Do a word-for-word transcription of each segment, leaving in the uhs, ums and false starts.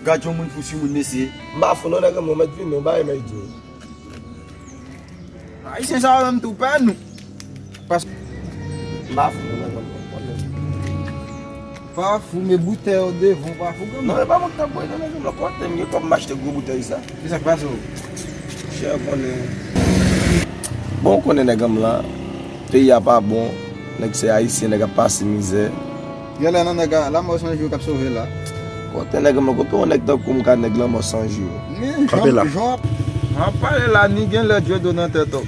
Gad yon moun fou sou moun, mesye. M pa fou non, nèg, mwen mèt vin, non, bay mèt di. Ayisyen sa yo menm tou pè nou. Pas- M pa fou non, nèg, mwen konnen. Pa fou, men boutèy yo devan, pa fou, granmoun. Non, e pa mwen ki t ap bwè, non, nèg, mwen konnen, m gen kòb m achte gwo boutèy sa. Ki sa k pase w? Chè konnen. Bon, w konnen nèg m lan, peyi a pa bon, nèg se ayisyen, nèg ap pase mizè. Genlè nan nèg a, lanmò san jou k ap sove la. Kote nèg m, kote yon nèg tankou m ka nèg lanmò san jou. Men, Kanpe la. Jan, jan w ap pale la, ni genlè djòdò nan tèt ou.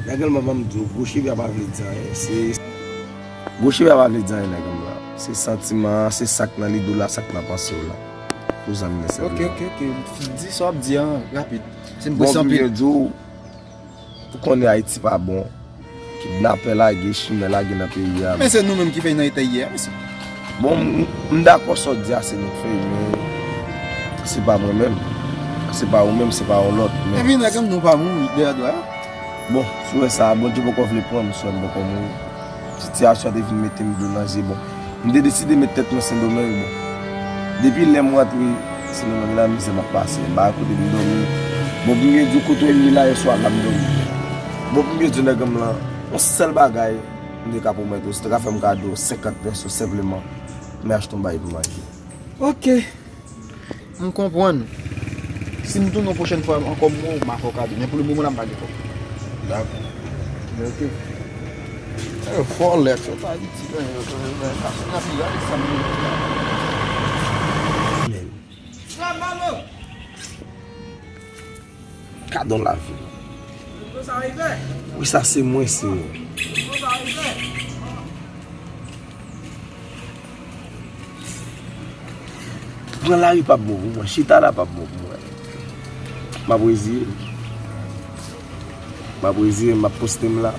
Nèg m, ban m di w, gwo cheve a pa vle di anyen. Se gwo cheve a pa vle di anyen, nèg m la. Se santiman an, se sa k nan lide w la, sa k nan panse w la. Pou zanmi an sèlman. Ok, ok, ok. Di sa w ap di an rapid. Se m bon, prese anpil. Di w, ou konnen Ayiti pa bon. Kidnapè lage, chimè lage nan peyi a. Men se nou menm ki fè n nan eta ye a, mesye. Bon, m, m dakò sa w di a, se nou k fè, men se pa mwen menm. Se pa ou menm, se pa yon lòt, men epi nèg m nou pa mouri dèyè dwa. Bon, sou wè sa, Bondye poko vle pran m, sou wè m poko mouri. Sitiyasyon an te vin mete m dlo nan zye, bon. M te deside met tèt mwen Sendomeng, bon. Depi lè m rantre Sendomeng la, mizè m ap pase. M pa gen kote pou m dòmi. Bon, pou m byen di w, kote w ye la, yèswa la m dòmi. Bon, pou m byen di w, nèg m lan, yon sèl bagay m te ka pwomèt ou, si w te ka fè m kado senkant pèso senpleman, m achte yon bagay pou manje. Ok. M konprann. Si m tounen yon pwochèn fwa ankò m wè w, m a fè w kado. Men pou le moman la, m pa gen kòb. Dakò. Men ok. E, vòlè, sa pa Ayiti, men yo, yo, yo, yo, kache nan pi, gade sa m gen la. Men. Kadon lavi. Wi, sa se mwen, se. Pran lari p ap bon pou mwen, chita la p ap bon pou mwen. M ap reziye m. M ap reziye m, m ap poste m la.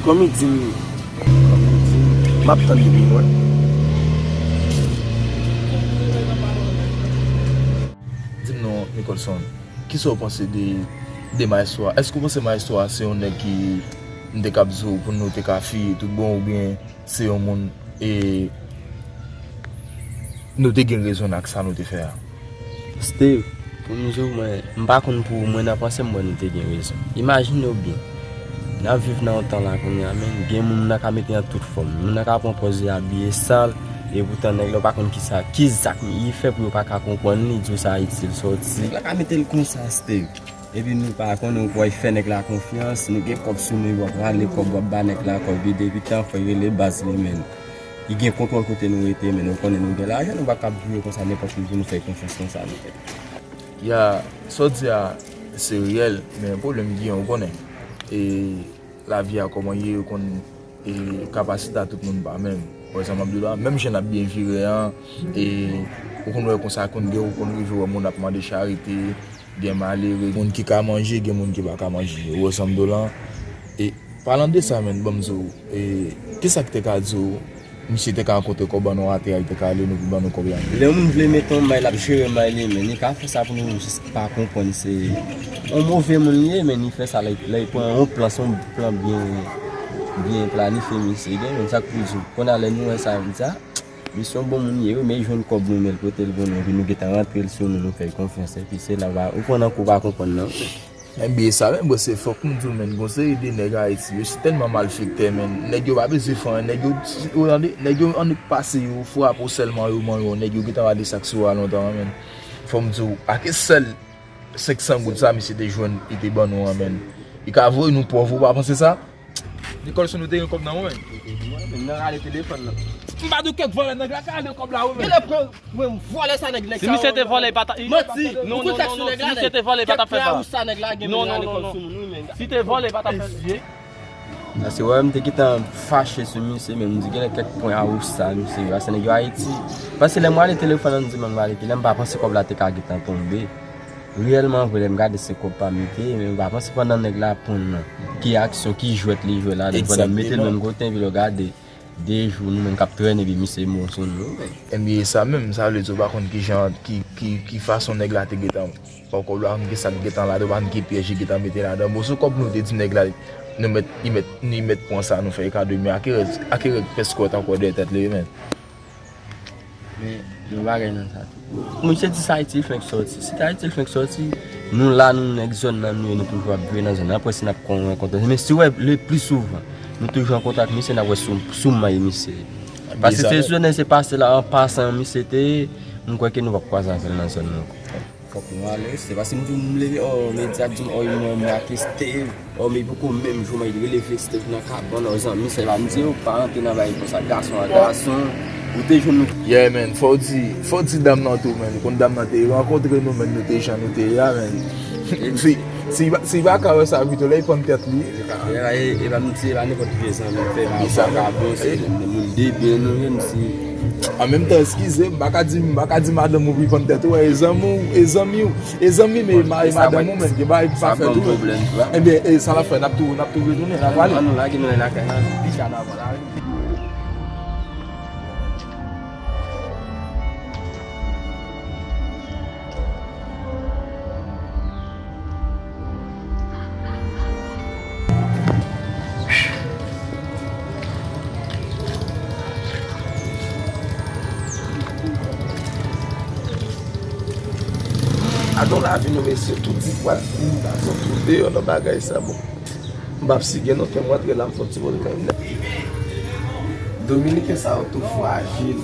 Kòm li di m, kòm li di m, m ap tann li pou mwen. Di m non, Nicholson, kisa w panse de, de maestro a? Èske w panse maestro a se yon nèg ki m te kab di w pou nou te ka fiye tout bon oubyen se yon moun, e, nou te gen rezon ak sa nou te fè a? Steve, pou m di w, mwen, m pa konn pou ou, mwen nan panse m wè nou te gen rezon. Imajine w byen, n ap viv nan yon tan la kounye a, men gen moun nan ka mete an tout fòm. Moun nan ka pran pòz li abiye sal, e poutan nèg la w pa konn kisa, ki zak li fè pou yo pa ka konprann li, di w sa Ayiti l sòti. Nèg la ka mete l konsa, Steve. Epi nou pa konnen ou pral fè nèg la konfyans, nou gen kòb sou nou, w ap rale kòb, w ap ba nèg la kòb, epi tan fè rele baz li, men li gen kontwòl kote nou rete, men nou konnen nou gen lajan, nou pa kab jwe konsa nenpòt moun pou nou fè konfyans konsa, nou fè. Ya, sa w di a, se reyèl, men pwoblèm ki gen, ou konnen. E lavi a kòman ye, ou konn e kapasite a tout moun pa menm. Ou wè sa m ap di w la? Menm jan n ap byen vire an, e ou konn wè konsa konn gen, ou konn rive wè moun ap mande charite, gen malere, moun ki ka manje, gen moun ki pa ka manje. Ou wè sa m di w la? E palan de sa, menn, ban m di w, e kisa k te ka di w, misye te ka rankontre kòb an nou atè a, li te ka rele nou pou ban nou kòb la? Lè yon moun vle mete yon may, l ap jere may li, men li ka fè sa pou nou jis pa konprann se yon move moun li ye, men li fè sa lè, lè li pran yon plan, se yon plan byen, byen planifye misye gen, men sa k pou di w. Kounye a lè nou wè sa, nou di, a, misye yon bon moun ye wi, men li jwenn kòb nou, men l pote l ban nou, epi nou gentan rantre l sou nou, nou fè l konfyans, epi se la w a, ou pran nan kou w pa konprann nan. Ebyen sa menm, bro, se fòk m di w, menn, gon seri de nèg Ayiti, yo se tèlman malfektè, menn, nèg yo pa bezwen fè anyen, nèg yo, ou tande, nèg yo annik pase yo, frape w sèlman, yo manyen w, nèg yo gentan rale sa k sou ou a lontan, menn. Fò m di w, pa ke sèl senk san goud sa misye te jwenn, li te ban nou an, menn. Li ka voye nou pòv, ou pa panse sa? Nicholson, ou te gen kòb nan men w, menn. Mwen, menn, nan rale telefòn nan. M pa di w kèk vòlè nèg la ka rale kòb la, wi, menn. Genlè pran, mwen, vòlè sa nèg, nèg sa. Si misye te vòlè, li pa ta, li, manti. Non, non, non, non, si misye te vòlè, li pa t ap fè sa. Kèk pèt a ou sa nèg la gen, menn, rale kòb sou moun, wi, menn. Si te vòlè, li pa t ap fè sa. Paske wè, m te gentan fache sou misye, men m di genlè kèk pwen a ou sa misye, paske nèg yo Ayiti. Paske lè m rale telefòn nan, m di, "Mwen, m rale telefòn, m pa panse kòb la te ka gentan tonbe." Reyèlman vre, lè m gade se kòb pa m li te ye, men m pa panse pandan nèg la pran l nan. Ki aksyon, ki jwèt li jwe la, lè m pandan m mete l menm kote, epi lè w gade, de jou, nou menm k ap trennen, epi misye mò sou nou, men. Ebyen, sa menm, sa vle di w pa konn ki jan, ki, ki, ki fason nèg la te gentan pran kòb la, ki sa k gentan ladan, pa konn ki pyèj li gentan mete ladan. Bon, sou kòb nou te di nèg la, nou mèt, li mèt, li mèt pran sa, nou fè kado, men a ki règ, a ki règ pès kwèt ankò dèyè tèt li, men. Men, yon bagay nan sa tou. Misye di se Ayiti l fenk sòti. Si se Ayiti l fenk sòti, nou la, nou nèg zòn nan, nou ye, nou toujou ap viv nan zòn nan. Apre, si n ap kon rankontre, men si w wè, le pli souvan, nou toujou rankontre ak misye, n ap wè sou, sou may misye. Paske se zòn se pase la, an pasan, misye te ye, m kwè ke nou p ap kwaze avè l nan zòn nan ankò. Fòk nou ale, se pa si m di w m leve, o, medya di m, o, mwen, mwen ak Steve, o, men poko menm jou, mwen rele Steve nan kabann, o, zanmi, se pa m di w, pa rantre nan bagay konsa, gason a gason, ou te jwenn nou. Yeah, man, fò w di, fò w di dam nan tou, man, ou konn dam nan te rankontre nou, man, nou te jan nou te ye a, man. Si, si, si pa ka wè sa, pito lè l pann tèt li. E pa, e, e pa m di, e pa nenpòt vye zanmi m fè, e pa vagabon, se moun de byen nou ye, m si. An menm tan, eskize, m pa ka di, m pa ka di madanm ou pou l pann tèt ou, e zanmi w, e zanmi w, e zanmi, men ma-, e madanm ou menm, gen bagay ki pa fèt ou. Ebyen, e sa l ap fè, n ap tou, n ap tou retounen, n ap ale. Ann nou lage nou lakay la, pi ka n ap ale. Gadon lavi nou mesye, tou di pwal fini, gason tou deyò nan bagay sa bon. M p ap sige non, kè m rantre la, m fè yon ti mote kay m nèt. Dominiken sa yo tou frajil.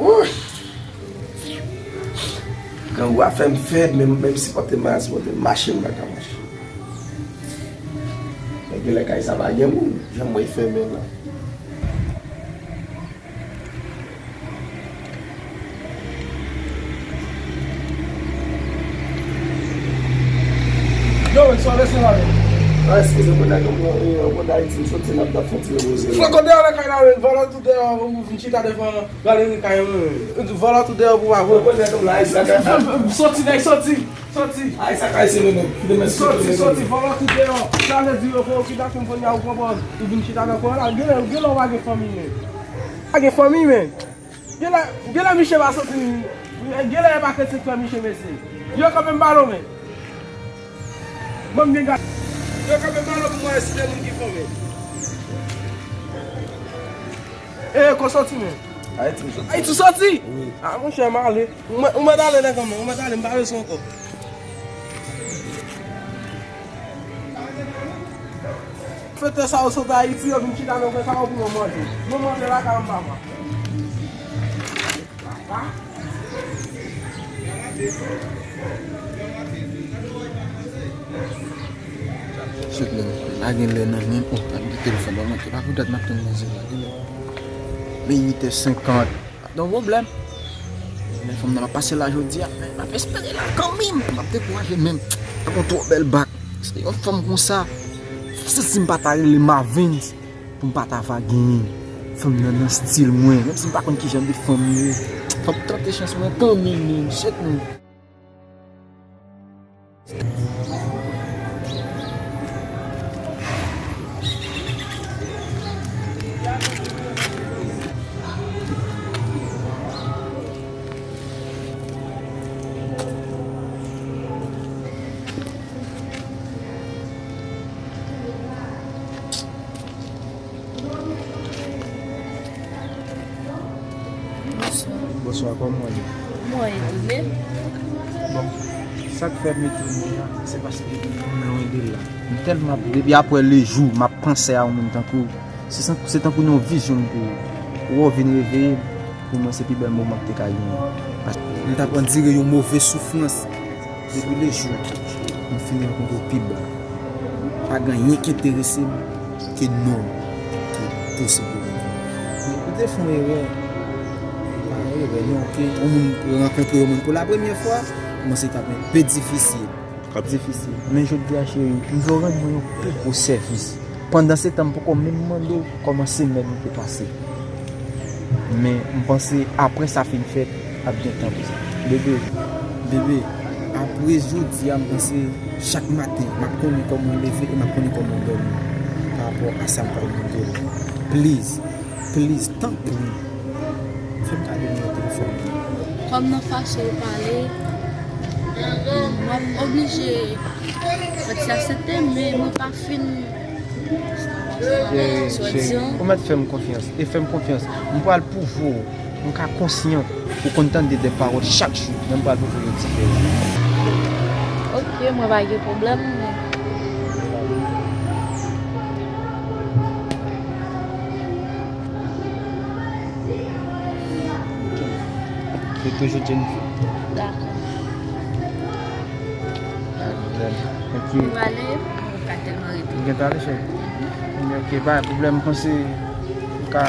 Wouy! Grangou a fè m fèb, men m, men m sipòte m, m sipòte m mache, m pa ka mache. Men genlè kay sa pa gen moun, jan m wè l fèmen la. Yo, men, sa w lese la, men? Ah, eskize, mwen nèg mwen, eh, mwen Dayiti, m soti la, m t ap fè yon ti repoze la. Fò kote w lakay la, men, vòlò tou deyò, ou vin chita devan galeri kay mwen. Vòlò tou deyò pou w avè. Fò kote w la, e sa ka. Soti, nèg, soti, soti. Ay, sa kay se mwen menm. Kite mwen soti, soti, vòlò tou deyò. Sa vle di yo fè okidansyon kounye a, ou konprann. Ou vin chita nan kwen la. Genlè, genlè ou pa gen fanmi, men. Pa gen fanmi, men. Genlè, genlè misye pa soti. Genlè e pa kretyen k fè misye, mesye. Yo kanpe m balon, men. Ban m gen gad. Yo kanpe m balon pou m wè si de moun ki fò, men. E, ko soti, men? Ayiti m soti. Ayiti w soti? Wi. Ah, monchè, m ale. Ou mèt, ou mèt ale, nèg an mwen, ou mèt ale, m pa bezwen w ankò. Fete sa yo sot Ayiti, yo vin chita nan kwen sa yo pou yo manje. Yo manje lakay an papa. Papa. Sot menm, la genlè nan menm, oh, pa gen telefòn nan manke, pa pou dat m ap tann manzè la, genlè. Men uit è senkant. Ap nan pwoblèm. Men fanm nan pa pase la jodi a, men m ap espere l kanmenm. M ap dekouraje menm. Ap yon twò bèl bak. Se yon fanm konsa. Santi m pa ta rele Marvens pou m pa ta va genyen. Fanm nan nan stil mwen. Menm si m pa konn kijan de fanm li ye. Fò m tante chans mwen kanmenm, men shit, men. Bonswa. Bonswa, kòman w ye? Mwen ye tou, men. Bon, sa k fè m etone a, se paske depi m nan yon de la. M tèlman, depi apre le jou, m ap panse a yon moun tankou w. Se san-, se tankou yon vizyon m te ye. Ou wè w vin reveye m, pou mwen se pi bèl moman m te ka genyen. Paske m t ap andire yon move soufrans. Depi le jou m fin rankontre w pi ba, pa gen anyen ki enterese m ke non w, ke posib pou mwen. Men ou te fè yon erè. Pa yon erè, non, ke yon moun rankontre yon moun pou la premyè fwa, kòmanse t ap pi difisil. T ap difisil. Men jodi a, cheri, m vle w rann mwen yon pi gwo sèvis. Pandan se tan, m poko menm mande w kòman semèn ou te pase. Men, m panse, apre sa fin fèt, ap gen tan pou sa. Bebe. Bebe, apre jodi a, m panse, chak maten, m ap konnen kòman w leve e m ap konnen kòman w dòmi pa rapò a sa m pral montre w. Please, please, tanpri, fè m kado nimewo telefòn ou. Kòm nan fason w pale, m ap oblije Mwen te aksepte, men mwen pa fin. Cheri, cheri, ou mèt fè m konfyans. E fè m konfyans. M pral pwouve w. M ka konsyan ou konn tande de pawòl chak jou, men m pral pwouve w yon diferan. Ok, mwen pa gen pwoblèm, men Se toujou Jennifer. Dakò. Pa gen pwoblèm. Ok. Ou prale? Ou ka tèlman rete. Ou gen pale, cheri? Ok, pa gen pwoblèm. M panse ou ka